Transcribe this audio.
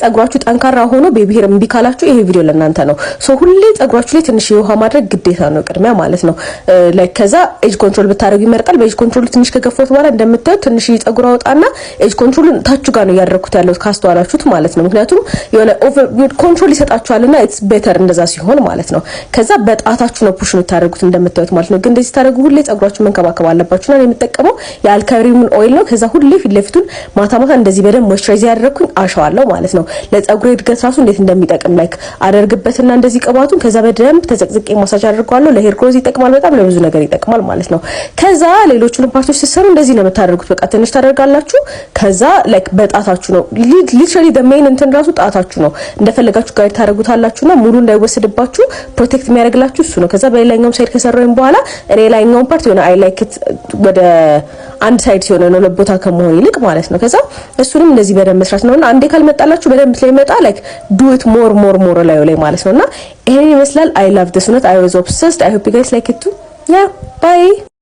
ጸጉራችሁ ጠንካራ ሆኖ baby hair እምቢ ካላችሁ ይሄ ቪዲዮ ለእናንተ ነው። So ሁሌ ጸጉራችሁ ላይ ትንሽ የውሃ ማድረግ ግዴታ ነው ቅድሚያ ማለት ነው። Like ከዛ edge control ብታደርጉ ይመረጣል። በ edge control ትንሽ ከገፋሁት በኋላ እንደምታዩት ትንሽ ጸጉር አወጣና edge control ኡን ታቹ ጋር ነው እያደረኩት ያለሁት ካስተዋላችሁት ማለት ነው። ምክንያቱም የሆነ over control ይሰጣችኋልና it's better እንደዛ ሲሆን ማለት ነው። ከዛ በጣታችሁ ነው push የምታደርጉት እንደምታዩት ማለት ነው። ግን እንደዚህ ስታደርጉ ሁሌ ጸጉራችሁ መንከባከብ አለባችሁና የምጠቀመው የአልካሪሙን oil ነው። ከዛ ሁሌ ፊት ለፊቱን ማታ ማታ እንደዚህ በደንብ moisturize ያደረኩኝ አሸዋለሁ ማለት ነው። ለጸጉሬ እድገት ራሱ እንዴት እንደሚጠቅም like አደርግበትና እንደዚህ ቅባቱን ከዛ በደንብ ተዘቅዝቄ ማሳጅ አድርገዋለሁ። ለ hair growth ይጠቅማል፣ በጣም ለብዙ ነገር ይጠቅማል ማለት ነው። ከዛ ሌሎቹን part ኦች ስትሰሩ እንደዚህ ነው የምታደርጉት። በቃ ትንሽ ታደርጋላችሁ። ከዛ like በጣታችሁ ነው፣ literally the main እንትን ራሱ ጣታችሁ ነው። እንደፈለጋችሁ guide ታደርጉታላችሁና ሙሉ እንዳይወሰድባችሁ protect የሚያደርግላችሁ እሱ ነው። ከዛ በሌላኛውም side ከሰራሁኝ በኋላ እኔ ላይኛውን part የሆነ I like it ወደ አንድ side ሲሆን ነው ለቦታ ከመሆን ይልቅ ማለት ነው። ከዛ እሱንም እንደዚህ በደንብ መስራት ነውና አንዴ ካልመጣላችሁ በደንብ ስለሚመጣ like do it more, more, more ላዩ ላይ ማለት ነውና ይሄን ይመስላል። I love this እውነት I was obsessed. I hope you guys like it too. Yeah, bye.